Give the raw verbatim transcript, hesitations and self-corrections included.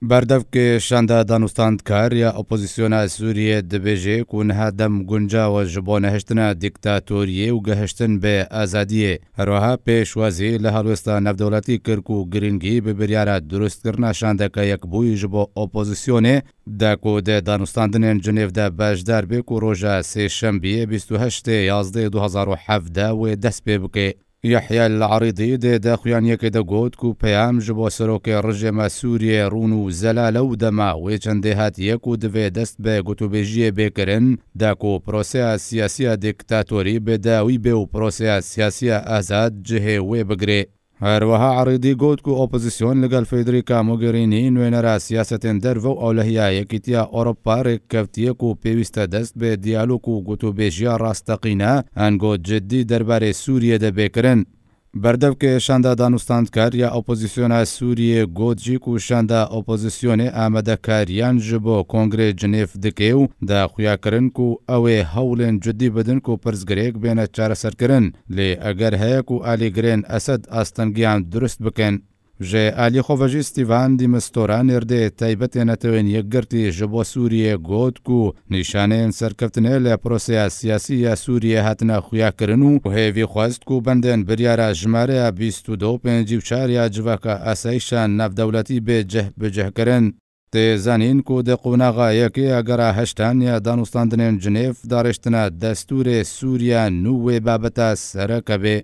Berdevkê şanda danûstandkar ya opozisyona Sûriyê dibêje ku niha dem guncaw e ji bo nehiştina dîktatoriyê û gehiştin bi azadiyê. Herwiha pêşwazî li helwesta navdewletî kir ku girîngî bi biryara durustkirina şandeke yekbûyî ji bo opozisyonê de ku di danûstandinên Cinêv de beşdar bê ku roja Sêşembiyê bîst û heştê yazdê du hezar û hevdeh wê dest pê bike. Yehya El Arîdî di daxuyaniyekê de got ku peyam ji bo serokê rejîma Sûriyê rûn û zelal e û dema wê çendê hatiye ku divê dest bi gotûbêjiyê bê kirin, de ku proseya siyasiya dîktatorî bi dawî bê û proseya siyasiya azad cihê wê bigire. Her wiha Arîdî got ku opozîsyon li gel Federica Mogherini, nûênera siyasetên derve û ewlehiya Yekîtiya Ewropa rêk kevtiye ku pêwîst e dest bi diyalog û gotûbêjiya rasteqîne, ango cidî derbarê Sûriyê de bê kirin. Berdevkê şanda danûstandkar ya opozîsyona Sûriyê got jî ku şanda opozîsyonê amadekariyan ji bo Kongrê Cinêv dike û da xuya kirin ku ew ê hewlên cidî bidin ku pirsgirêk bêne çareserkirin. Lê eger heye ku alîgirên Esed astengiyan durust bikin. Ji alî xwe ve jî Stîvan Dîmistora nêrdê taybetê Netewên Yekgirtî ji bo Sûriyê got ku nîşaneyên serkeftinê li proseya siyasî ya Sûriyê hatine xuyakirin û hêvî xwest ku bendên biryara jimareya bîst û du û pêncî û çar ya Civaka Asayişa Navdewletî bê cih bi cih kirin. Tê zanîn ku di qonaxa yekê ya gera heştan ya danûstandinên Cinêv darêştina destûrê Sûriya nû wê babeta sereke bê.